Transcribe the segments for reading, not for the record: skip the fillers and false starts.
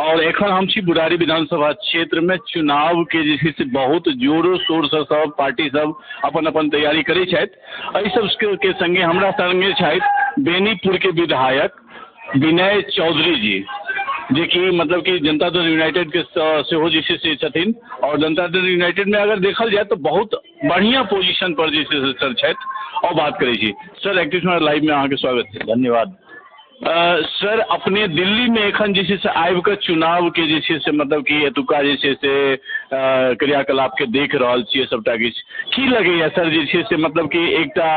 और एखन हम छी बुरारी विधानसभा क्षेत्र में। चुनाव के जे छै से बहुत जोरो शोर से सब पार्टी सब अपन अपन तैयारी करै छथि। एहि सब के संगे हमरा संगे छथि बेनीपुर के विधायक विनय चौधरी जी, जे कि मतलब कि जनता दल यूनाइटेड के सेहो जे छै से छथिन और जनता दल यूनाइटेड में अगर देखल जाए तो बहुत बढ़िया पोजीशन पर जे छै से सर छथि। और बात करै छी सर, एक्टिव लाइव में अहाँके स्वागत छै। धन्यवाद। सर, अपने दिल्ली में एखन जे छै से आबि कऽ चुनाव के जे छै से मतलब कि एतुका जे छै से क्रियाकलाप के देख रहल छियै सबटा किछु, की लगैया सर जे छै से मतलब कि एकटा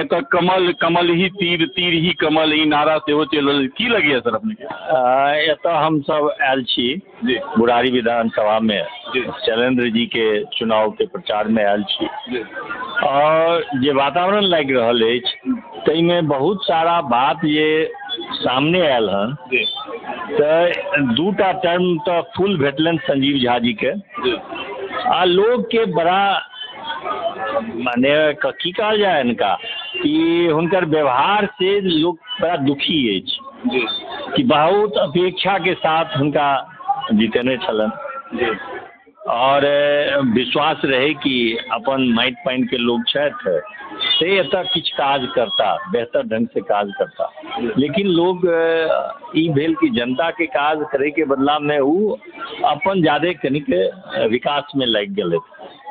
एतऽ कमल कमल ही तीर, तीर ही कमल, ई नारा सेहो चलि रहल, की लगैया सर अपने के? एतऽ हमसब आयल छी जी बुरारी विधानसभा में जी शैलेंद्र जी के चुनाव के प्रचार में आयल छी जी और जे वातावरण लागि रहल अछि ताहिमे बहुत सारा बात जे सामने आयल हन जी तऽ दूटा टर्म तऽ फुल भेटलनि संजीव झा जी के जी आ लोग के बड़ा माने की कहल जाय हिनका कि हुनकर व्यवहार से लोग बड़ा दुखी अछि जी कि बहुत अपेक्षा के साथ हुनका जीतेने छलनि जी और विश्वास रहे कि अपन माटि पानि के लोग छथि से एतऽ किछु काज करता, बेहतर ढंग से काज करता, लेकिन लोग ई भेल कि जनता के काज करे के बदला में उ अपन ज्यादे कनिक विकास में लागि गेलै,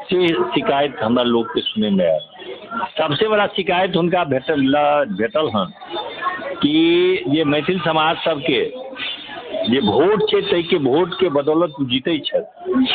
से शिकायत हमरा लोग के सुनै में आयल। सबसे बड़ा शिकायत हुनका भेटल हन कि जे मैथिल समाज सबके जे वोट छै ताहिके वोट के बदौलत ओ जीतै छथि,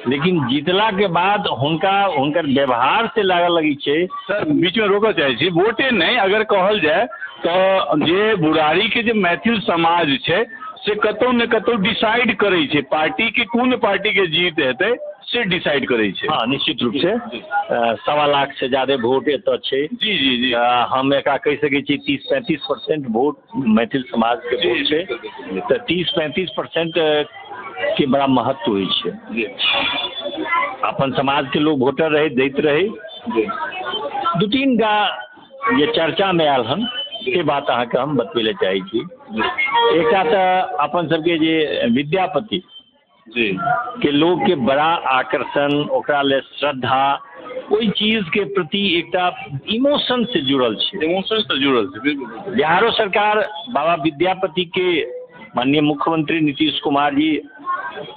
लेकिन जीतला के बाद हुनका हुनकर व्यवहार से लागऽ लगै छै। सर, बीच में रोकऽ चाहै छी, वोटे नहि अगर कहल जाय तऽ जे बुरारी के जे मैथिल समाज छै से कतौ ने कतौ डिसाइड करै छै पार्टी के, कोन पार्टी के जीत हेतै से डिसाइड करै छै। हाँ, निश्चित रूप से 1.25 लाख से ज्यादा वोट एतऽ छै। जी जी जी। हम एकरा कहि सकै छी 30-35% वोट मैथिल समाज के वोट छै, तऽ 30-35% के बड़ा महत्व होइ छै। जी। अपन समाज के लोग वोटर रहे, दैत रहे। जी। 2-3 टा जे चर्चा में आयल हन से बात अहाँके हम बतबै लए चाहै छी। एकटा तऽ अपन सबके जे विद्यापति जी के लोग के बड़ा आकर्षण, ओकरा ले श्रद्धा, ओहि चीज के प्रति एकटा इमोशन से जुड़ल छै। इमोशन से जुड़ल छै, बिल्कुल। बिहारो सरकार बाबा विद्यापति के माननीय मुख्यमंत्री नीतीश कुमार जी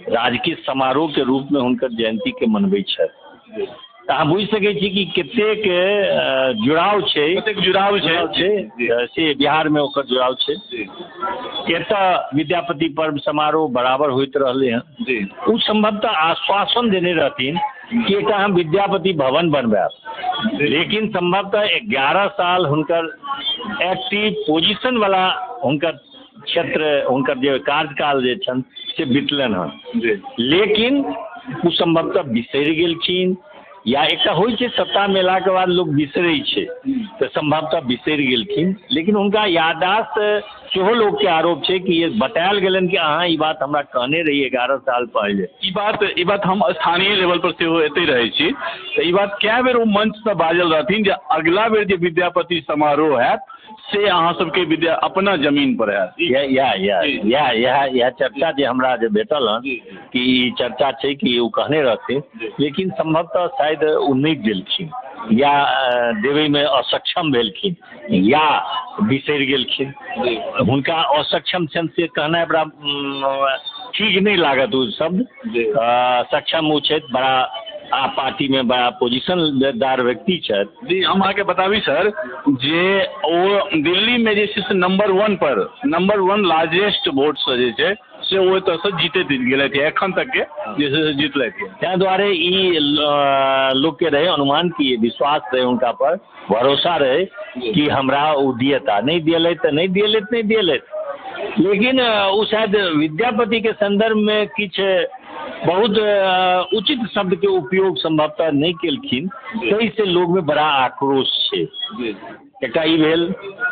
राजकीय समारोह के रूप में हुनकर जयंती के मनबै छथि। तऽ अहाँ बुझि सकै छी कि कतेक जुड़ाव छै, कतेक जुड़ाव छै, जुड़ाव छै, जी। से बिहार में ओकर जुड़ाव छै। जी। एतऽ विद्यापति पर्व समारोह बराबर होइत रहलै हन। जी। ओ संभवतः आश्वासन देने रहथिन कि एकटा हम विद्यापति भवन बनवायब, जी। लेकिन संभवतः 11 साल हुनकर एक्टिव पोजिशन वाला हुनकर क्षेत्र, हुनकर जे कार्यकाल जे छनि से बितलनि हन। जी। लेकिन ओ संभवतः बिसरि गेलखिन, या एकटा होइ छै सत्ता मेलाके बाद लोक बिसरै छै, तऽ संभवतः बिसरि गेलखिन। लेकिन हुनका याददाश्त सेहो लोकके आरोप छै कि बतायल गेलनि कि अहाँ ई बात हमरा कहने रहियै 11 साल पहिले। ई बात हम स्थानीय लेवल पर सेहो एतै रहै छी, तऽ ई बात कए बेर ओ मंचसँ बाजल रहथिन जे अगिला बेर जे विद्यापति समारोह हैत से अहाँ सबके विद्या अपना जमीन पर हैत। इएह, इएह, इएह, इएह चर्चा जे हमरा जे भेटल हन जी। कि ई चर्चा छै कि ओ कहने रहथिन, जी। लेकिन संभवतः शायद ओ नहि देलखिन या देबैमे असक्षम भेलखिन या बिसरि गेलखिन। जी। हुनका असक्षम छनि से कहनाइ बड़ा ठीक नहि लागत ओ शब्द। जी। सक्षम ओ छथि, बड़ा आ पार्टी में बड़ा पोजिशन दार व्यक्ति छथि। जी, हम अहाँके बताबी सर जे ओ दिल्ली में जे छै से नंबर 1 पर, नंबर 1 लार्जेस्ट वोट से जे छै से ओ एतऽ से जीतैत गेलथि एखन तक के जे छै से जीतलथि। ताहि दुआरे ई लोकके रहै अनुमान कि विश्वास रहै हुनका पर, भरोसा रहै कि हमरा ओ दियता, नहि दियलथि तऽ नहि दियलथि, नहि दियलथि। लेकिन ओ शायद विद्यापति के संदर्भ में किछु बहुत उचित शब्द के उपयोग संभवतः नहि केलखिन, जी। ताहिसँ लोग में बड़ा आक्रोश छै। जी। एकटा ई भेल।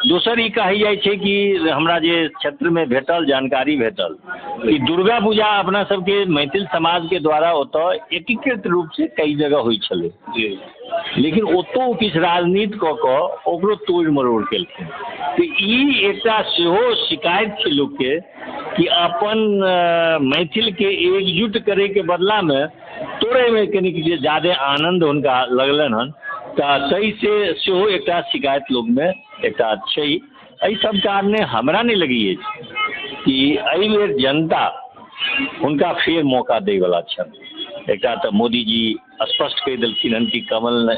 दोसर ई कहल जाइ छै कि हमरा जे क्षेत्रमे भेटल जानकारी भेटल कि दुर्गा पूजा अपना सबके मैथिल समाजके द्वारा ओतऽ एकीकृत रूपसँ कई जगह होइ छलै, लेकिन ओतौ किछु राजनीति कऽ कऽ ओकरो तोड़ि मरोड़ केलखिन। तऽ ई एकटा सेहो शिकायत छै लोकके कि अपन मैथिलके एकजुट करैके बदलामे तोड़ैमे कनिक जे ज्यादे आनन्द हुनका लगलनि हन, तऽ ताहिसँ सेहो एकटा शिकायत लोकमे एकटा छै। एहि सब कारणे हमरा नहि लगैए कि एहि बेर जनता हुनका फेर मौका दैवला छनि। एकटा तऽ मोदीजी स्पष्ट कहि देलखिन हन कि कमल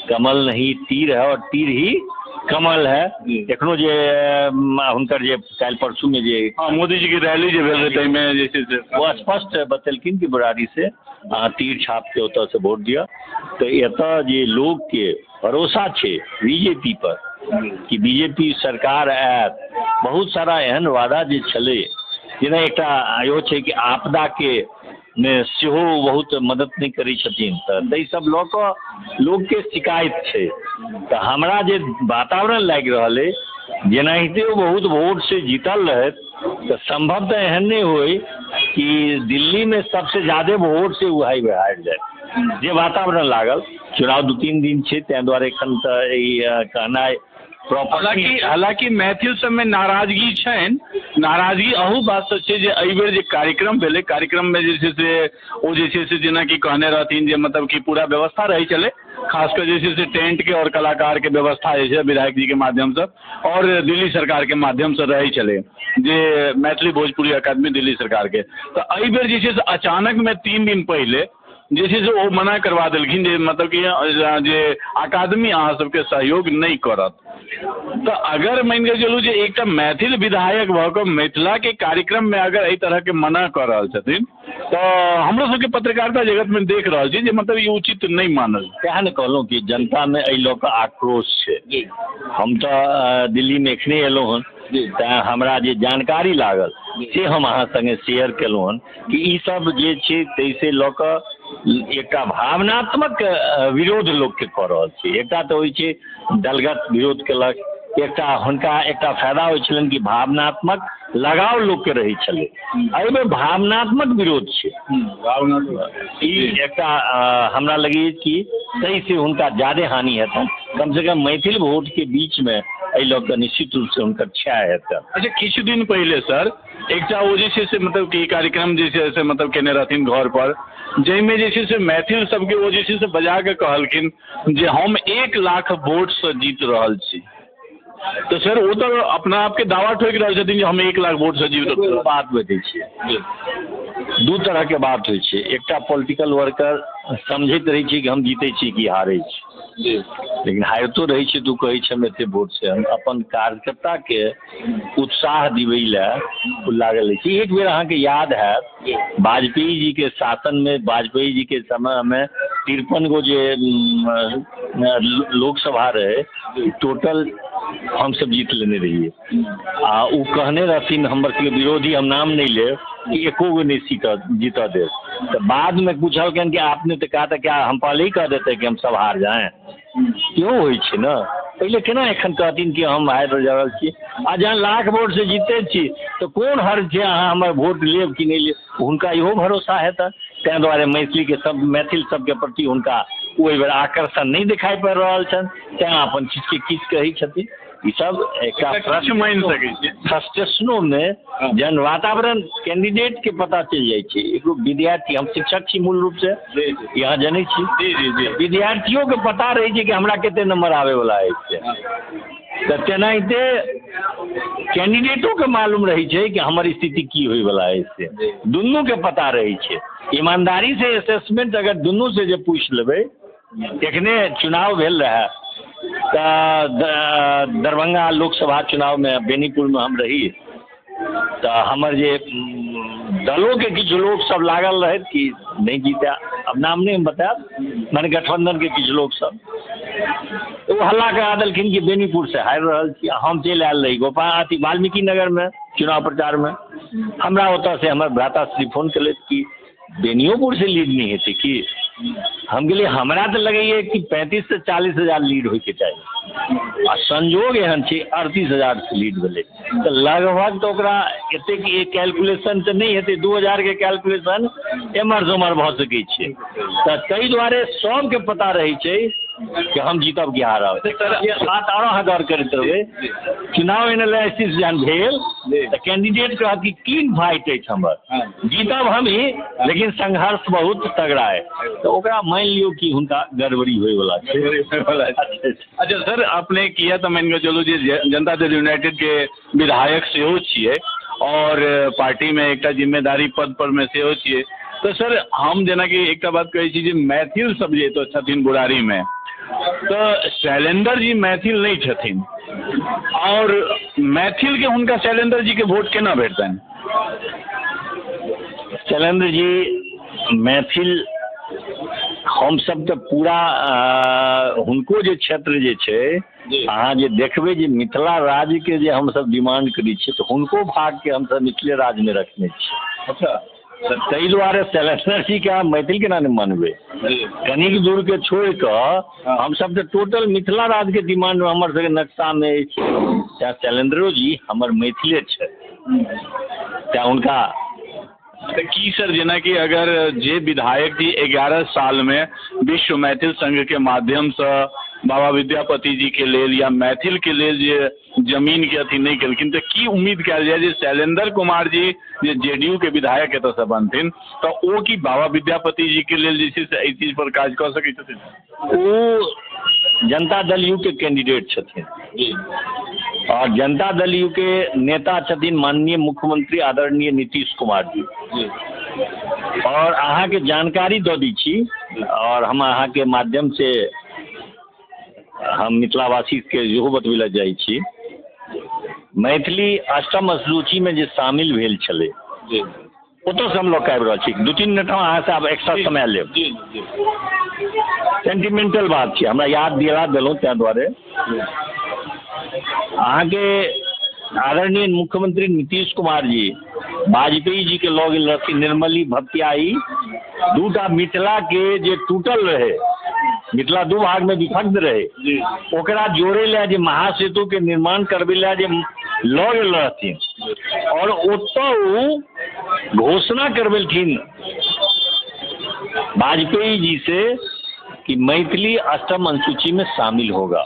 कमल नहीं तीर है और तीर ही कमल है। एखनो जे हुनकर जे काल्हि परसूमे जे मोदीजी के रैली जे भेल रहै ताहिमे जे छै से ओ स्पष्ट बतेलखिन कि बुराड़ी से अहाँ तीर छापके ओतऽसँ वोट दिअ। तऽ एतऽ जे लोकके भरोसा छै बीजेपी पर कि बीजेपी सरकार आयत, बहुत सारा एहन वादा जे छलै, जेना एकटा इहो छै कि आपदाके मे सेहो बहुत मदद नहि करै छथिन, तऽ ताहि सब लऽ कऽ लोकके शिकायत छै। तऽ हमरा जे वातावरण लागि रहल अइ, जेनाहिते ओ बहुत वोटसँ जीतल रहथि, तऽ सम्भव तऽ एहन नहि होइ कि दिल्लीमे सबसँ ज्यादे वोटसँ ओ हारि जाय। जे वातावरण लागल, चुनाव 2-3 दिन छै, ताहि दुआरे एखन तऽ ई कहनाइ हालाँकि मैथिल सबमे नाराजगी छनि। नाराजगी अहू बातसँ छै जे एहिबेर जे कार्यक्रम भेलै, कार्यक्रममे जे छै से ओ जे छै से जेनाकि कहने रहथिन जे मतलब कि पूरा व्यवस्था रहै छलै, खास कऽ जे छै से टेंटके आओर कलाकारके व्यवस्था जे छै विधायक जीके माध्यमसँ आओर दिल्ली सरकारके माध्यमसँ रहै छलै, जे मैथिली भोजपुरी अकादमी दिल्ली सरकारके। तऽ एहिबेर जे छै से अचानकमे 3 दिन पहिले जे छै से ओ मना करवा देलखिन जे मतलब कि जे अकादमी अहाँ सबके सहयोग नहि करत। तऽ अगर मानि कऽ चलू जे एकटा मैथिल विधायक भऽ कऽ मिथिलाके कार्यक्रममे अगर एहि तरहके मना कऽ रहल छथिन, तऽ हमरो सबके पत्रकारिता जगतमे देख रहल छी जे मतलब ई उचित नहि मानल। तेँ ने कहलहुँ कि जनतामे एहि लऽ कऽ आक्रोश छै। हम तऽ दिल्लीमे एखने एलहुँ हन, तेँ हमरा जे जानकारी लागल से हम अहाँ सङ्गे शेयर केलहुँ हन कि ई सब जे छै ताहिसँ लऽ कऽ एकटा भावनात्मक विरोध लोकके कऽ रहल छै। एकटा तऽ होइ छै दलगत विरोध केलक, एकटा हुनका एकटा फायदा होइ छलनि कि भावनात्मक लगाव लोकके रहै छलै, एहिमे भावनात्मक विरोध छै। ई एकटा हमरा लगैए कि ताहिसँ हुनका ज्यादे हानि हेतनि, कमसँ कम मैथिल वोटके बीचमे एहि लऽ कऽ निश्चित रूपसँ हुनकर क्षय हेतनि। अच्छा, किछु दिन पहिले सर एकटा ओ जे छै से मतलब कि कार्यक्रम जे छै से मतलब केने रहथिन घर पर, जाहिमे जे छै से मैथिल सबके ओ जे छै से बजा कऽ कहलखिन जे हम 1 लाख वोटसँ जीत रहल छी। तऽ सर ओ तऽ अपना आपके दावा ठोकि रहल छथिन जे हम 1 लाख वोटसँ जीत रहल। बात बतै छियै, 2 तरहके बात होइ छै। एकटा पॉलिटिकल वर्कर समझैत रहै छै कि हम जीतै छी कि हारै छी, लेकिन हारितो रहै छै तऽ ओ कहै छै हम एते वोटसँ, हम अपन कार्यकर्ताके उत्साह दिबै लए ओ लागल रहै छै। एक बेर अहाँके याद हैत वाजपेयी जीके शासनमे, वाजपेयी जीके समयमे 53 गो जे लोकसभा रहै, टोटल हमसब जीत लेने रहियै। आ ओ कहने रहथिन हमर सबके विरोधी, हम नाम नहि लेब, कि एको गो नहि जीतऽ देब। तऽ बादमे पूछलकनि कि आपने तऽ कहा था क्या हम पहले ही कह देते कि हम सब हार जाएं। क्यों होइ छै ने, पहिले केना एखन कहथिन कि हम हारि जा रहल छी, आ जहन लाख वोटसँ जीते छी तऽ कोन हर्ज छै अहाँ हमर वोट लेब कि नहि लेब, हुनका इहो भरोसा हेतनि। ताहि दुआरे मैथिलीके सब मैथिल सबके प्रति हुनका ओहि बेर आकर्षण नहि देखाइ पड़ि रहल छनि, तेँ अपन किछुके किछु कहै छथिन। ई सब एकटा मानि सकै छी। फ्रस्ट्रेशनोमे जहन वातावरण कैंडिडेटके पता चलि जाइ छै। एगो विद्यार्थी, हम शिक्षक छी मूल रूपसँ, यहाँ जनै छी, विद्यार्थियोके पता रहै छै कि हमरा कते नम्बर आबैवला अछि, तऽ तेनाहिते कैंडिडेटोके मालूम रहै छै कि हमर स्थिति की होइवला अछि, से दुनूके पता रहै छै। ईमानदारीसँ असेसमेंट अगर दुनूसँ जे पूछि लेबै, एखने चुनाव भेल रहए तऽ दरभंगा लोकसभा चुनावमे बेनीपुरमे हम रही, तऽ हमर जे दलोके किछु लोकसब लागल रहथि कि नहि जीतए, अब नाम नहि हम बतायब, मने गठबंधनके किछु लोकसब ओ हल्ला करा देलखिन कि बेनीपुरसँ हारि रहल छी। हम चलि आयल रही गोपाल अथी वाल्मीकि नगरमे चुनाव प्रचारमे। हमरा ओतऽसँ हमर भ्राताश्री फोन केलथि कि बेनियोपुरसँ लीड नहि हेतै कि? हम गेलियै, हमरा तऽ लगैए कि 35 से 40 हजार लीड होइके चाही, आ संजोग एहन छै 38 हजार से लीड भेलै। तऽ लगभग तऽ ओकरा एतेक कैलकुलेशन तऽ नहि हेतै, 2000 के कैलकुलेशन एम्हर से ओम्हर भऽ सकै छै। तऽ ताहि दुआरे सबके पता रहै छै कि हम जीतब कि हारब। बात आरो अहाँ गौर करैत रहबै, चुनाव एनालिसिस जहन भेल तऽ कैंडिडेट कहत कि क्लीन फाइट अछि हमर, जीतब हम ही, लेकिन संघर्ष बहुत तगड़ा है। तऽ ओकरा मानि लियौ कि हुनका गड़बड़ी होइवला छै। अच्छा सर, अपने किया तऽ मानि कऽ चलू जे जनता दल यूनाइटेड के विधायक सेहो छियै और पार्टीमे एकटा जिम्मेदारी पद पर मे सेहो छियै, तऽ सर हम जेनाकि एकटा बात कहै छी जे मैथिल सब जे एतऽ छथिन बुरारीमे, तऽ शैलेन्द्र जी मैथिल नहि छथिन और मैथिल के हुनका शैलेन्द्र जी के वोट केना भेटतनि? शैलेन्द्र जी मैथिल, हमसब तऽ पूरा हुनको जे क्षेत्र जे छै, अहाँ जे देखबै जे मिथिला राज्यके जे हमसब डिमांड करै छियै तऽ हुनको भागके हमसब मिथिले राज्यमे रखने छियै। अच्छा, तऽ ताहि दुआरे शैलेन्द्र जीके अहाँ मैथिल केना नहि मानबै? कनिक दूरके छोड़ि कऽ हमसब तऽ टोटल मिथिला राज्यके डिमांड हमर सबके नक्शामे अछि। तेँ शैलेन्द्रो जी हमर मैथिले छथि, तेँ हुनका। तऽ की सर, जेनाकि अगर जे विधायक जी 11 सालमे विश्व मैथिल संघके माध्यमसँ बाबा विद्यापति जी के लेल या मैथिल के लेल जे जमीन के अथी नहि केलखिन, तऽ की उम्मीद कयल जाय जे शैलेन्द्र कुमार जी जे जेडीयू के विधायक एतऽसँ बनथिन तऽ ओ की बाबा विद्यापति जी के लेल जे छै से एहि चीज पर काज कऽ सकै छथिन? ओ जनता दल you के कैंडिडेट छथिन और जनता दल you के नेता छथिन माननीय मुख्यमंत्री आदरणीय नीतीश कुमार जी। और अहाँके जानकारी दऽ दै छी और हम अहाँके माध्यम से हम मिथिलावासीके इहो बतबै लए जाइ छी, मैथिली अष्टम अनुसूचीमे जे शामिल भेल छलै ओतऽसँ हम लऽ कऽ आबि रहल छी। 2-3 मिनट हम अहाँसँ आब एक्स्ट्रा समय लेब, सेंटिमेंटल बात छै, हमरा याद दिला देलहुँ ताहि दुआरे। अहाँके आदरणीय मुख्यमंत्री नीतीश कुमार जी वाजपेयी जी के लऽ गेल रहथिन निर्मली भपटियाही, दूटा मिथिला के जे टूटल रहे, मिथिला 2 भाग में विभक्त रहे, ओकरा जोड़े लए जे महासेतु के निर्माण करबै लए जे लऽ गेल रहथिन और ओतऽ ओ घोषणा करबेलखिन वाजपेयी जी से कि मैथिली अष्टम अनुसूची में शामिल होगा।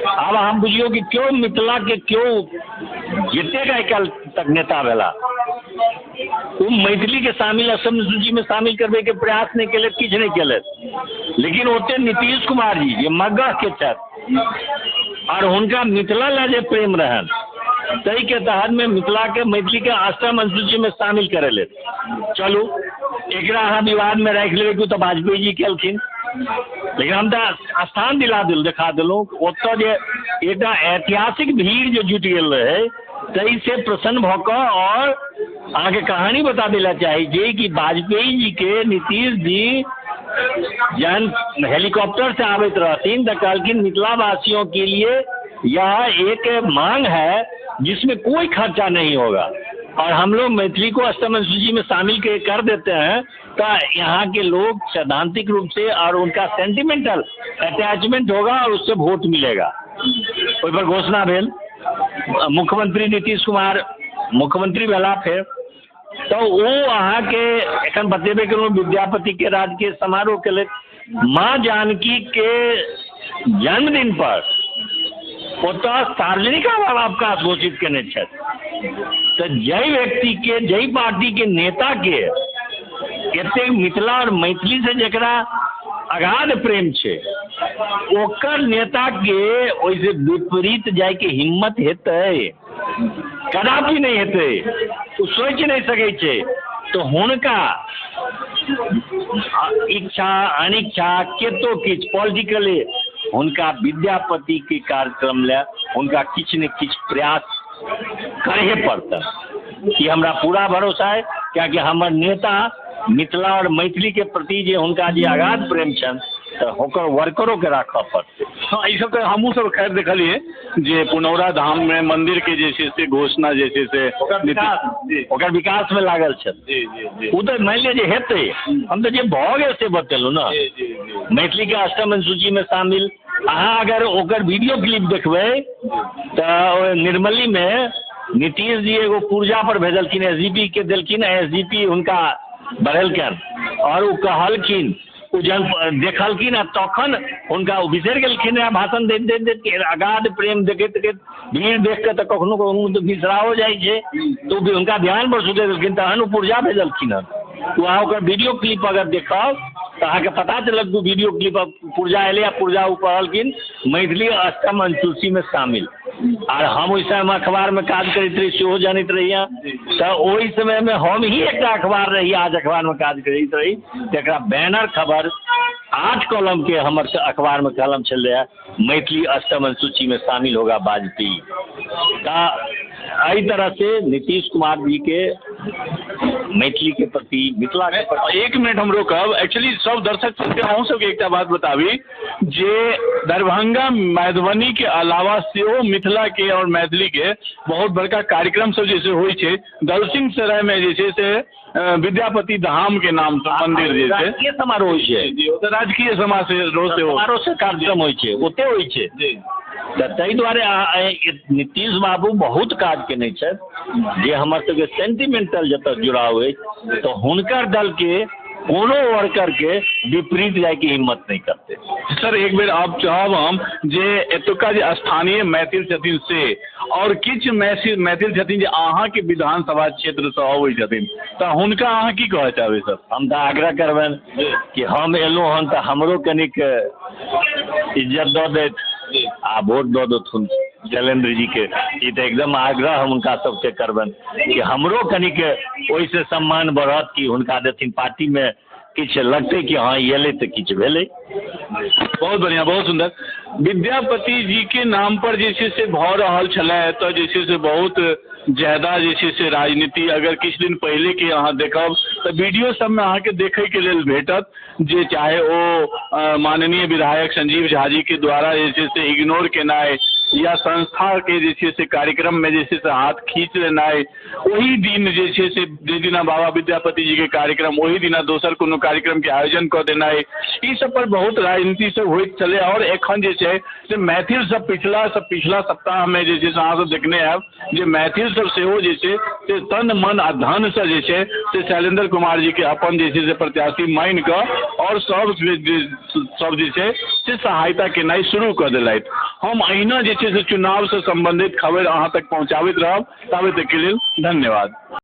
आब हम बुझियौ कि क्यों मिथिला के क्यों जतेक आइ काल्हि तक नेता भेला ओ मैथिली के शामिल अष्टम अनुसूची में शामिल करबै के प्रयास नहि केलथि, किछु नहि केलथि। लेकिन ओते नीतीश कुमार जी जे मगह के छथि और हुनका मिथिला लए जे प्रेम रहनि ताहि के तहत में मिथिला के मैथिली के अष्टम अनुसूची में शामिल करेलथि। चलू एकरा अहाँ विवाद में राखि लेबै तऽ वाजपेयी जी केलखिन, लेकिन हम तऽ स्थान दिला देलहुँ, देखा देलहुँ ओतऽ जे एकटा ऐतिहासिक भीड़ जे जुटि गेल रहै ताहिसँ प्रसन्न भऽ कऽ। और अहाँके कहानी बता दै लए चाहै छी कि वाजपेयी जी के नीतीश जी जहन हेलीकॉप्टर से आबैत रहथिन तऽ कहलखिन मिथिला वासियों के लिए यह एक मांग है जिसमें कोई खर्चा नहीं होगा और हम लोग मैथिली को अष्टम अनुसूची में शामिल कर देते हैं, तो यहाँ के लोग सैद्धांतिक रूप से और उनका सेंटिमेंटल अटैचमेंट होगा और उससे वोट मिलेगा। ओहि पर घोषणा भेल, मुख्यमंत्री नीतीश कुमार मुख्यमंत्री भेला। फेर तऽ ओ अहाँके एखन बतेबे केलहुँ विद्यापति के राजकीय समारोह के लेल माँ जानकी के जन्मदिन पर ओतऽ सार्वजनिक अवकाश घोषित केने छथि। तऽ जाहि व्यक्ति के, जाहि पार्टी के नेता के एतेक मिथिला और मैथिली से जकरा अगाध प्रेम छै, ओकर नेता के ओहिसे विपरीत जायके हिम्मत हेतै? कदापि नहि हेतै, ओ सोचि नहि सकै छै। तऽ हुनका इच्छा अनिच्छा केतो किछु पॉलिटिकली हुनका विद्यापति के कार्यक्रम लए हुनका किछु ने किछु प्रयास करहे पड़तनि, ई हमरा पूरा भरोसा है। कियाकि हमर नेता मिथिला और मैथिली के प्रति जे हुनका जे अगाध प्रेम छनि तऽ ओकर वर्करोके राखऽ पड़तै। हँ, ई सब तऽ हमहूँ सब खैर देखलियै जे पुनौरा धाममे मन्दिरके जे छै से घोषणा जे छै से ओकर विकास, ओकर विकासमे लागल छथि। जी जी जी। ओ तऽ मानि लिअ जे हेतै, हम तऽ जे भऽ गेल से बतेलहुँ ने। जी जी जी। मैथिलीके अष्टम अनुसूचीमे शामिल, अहाँ अगर ओकर वीडियो क्लिप देखबै तऽ निर्मलीमे नीतीश जी एगो पुर्जा पर भेजलखिन, एस डी पी के देलखिन, एस डी पी हुनका बढ़ेलकनि आओर ओ कहलखिन, ओ जहन देखलखिन आ तखन हुनका ओ बिसरि गेलखिन रहए भाषण दैत दैत दैत, अगाध प्रेम देखैत देखैत भीड़ देख कऽ तऽ कखनो कखनो तऽ बिसराओ जाइ छै, तऽ ओ हुनका ध्यान पर सुधरि गेलखिन, तहन ओ पुर्जा भेजलखिन हन। तऽ अहाँ ओकर वीडियो क्लिप अगर देखब तऽ अहाँके पता चलत कि वीडियो क्लिप पुर्जा एलै आ पुर्जा ओ पढ़लखिन मैथिली अष्टम अनुसूचीमे शामिल। आर हम ओहि समयमे अखबारमे काज करैत रही, सेहो जानैत रही, तऽ ओहि समयमे हम ही एकटा अखबार रही, आज अखबारमे काज करैत रही, तकरा बैनर खबर 8 कॉलमके हमर अखबारमे कलम छलै, मैथिली अष्टम अनुसूचीमे शामिल होगा वाजपेयी। तऽ एहि तरहसे नीतीश कुमार जीके मैथिलीके प्रति, मिथिलाके प्रति। एक मिनट हम रोकब, एक्चुअली सब दर्शक सबके अहूँ सबके एकटा बात बताबी जे दरभंगा मधुबनीके अलावा सेहो मिथिलाके आओर मैथिलीके बहुत बड़का कार्यक्रम सब जे होइ छै। दलसिंह सरायमे जे छै से विद्यापति धामके नामसँ मन्दिर जे छै, राजकीय समारोह होइ छै। जी, ओतऽ राजकीय समारोह समारोह से कार्यक्रम होइ छै, ओते होइ छै। तऽ ताहि दुआरे नीतीश बाबू बहुत काज केने छथि जे हमर सबके सेंटिमेंटल जतऽ जुड़ाव अछि, तऽ हुनकर दलके कोनो वर्करके विपरीत जाइके हिम्मत नहि करतै। सर एक बेर आब चाहब हम जे एतुका जे स्थानीय मैथिल छथिन से आओर किछु मैथिल छथिन जे अहाँके विधानसभा क्षेत्रसँ अबै छथिन, तऽ हुनका अहाँ की कहऽ चाहबै सर? हम तऽ आग्रह करबनि कि हम एलहुँ हन तऽ हमरो कनिक इज्जत दऽ दैत आ वोट दऽ देथुन शैलेन्द्र जीके। ई तऽ एकदम आग्रह हम हुनका सबके करबनि कि हमरो कनिक ओहिसँ सम्मान बढ़त कि हुनका देथिन, पार्टीमे किछु लगतै कि हँ ई एलै तऽ किछु भेलै। बहुत बढ़िआँ, बहुत सुन्दर। विद्यापति जीके नाम पर जे छै से भऽ रहल छलै एतऽ जे छै से बहुत ज्यादा जे छै से राजनीति। अगर किछु दिन पहिलेके अहाँ देखब तऽ वीडियो सबमे अहाँके देखैके लेल भेटत जे चाहे ओ माननीय विधायक संजीव झा जी के द्वारा जे छै से इग्नोर केनाइ या संस्थाके जे छै से कार्यक्रममे जे छै से हाथ खींच लेनाइ, ओही दिन जे छै से जाहि दिना बाबा विद्यापति जीके कार्यक्रम ओही दिना दोसर कोनो कार्यक्रमके आयोजन कऽ देनाइ, ई सब पर बहुत राजनीति सब होइत छलै। आओर एखन जे छै से मैथिल सब पिछला सप्ताहमे जे छै से अहाँ सब देखने हैब जे मैथिल सब सेहो जे छै से तन मन आ धनसँ जे छै से शैलेन्द्र कुमार जीके अपन जे छै से प्रत्याशी मानि कऽ आओर सब जे छै से सहायता केनाइ शुरू कऽ देलथि। हम अहिना जे छै से चुनावसँ सम्बन्धित खबरि अहाँ तक पहुँचाबैत रहब। ताबे तकके लेल धन्यवाद।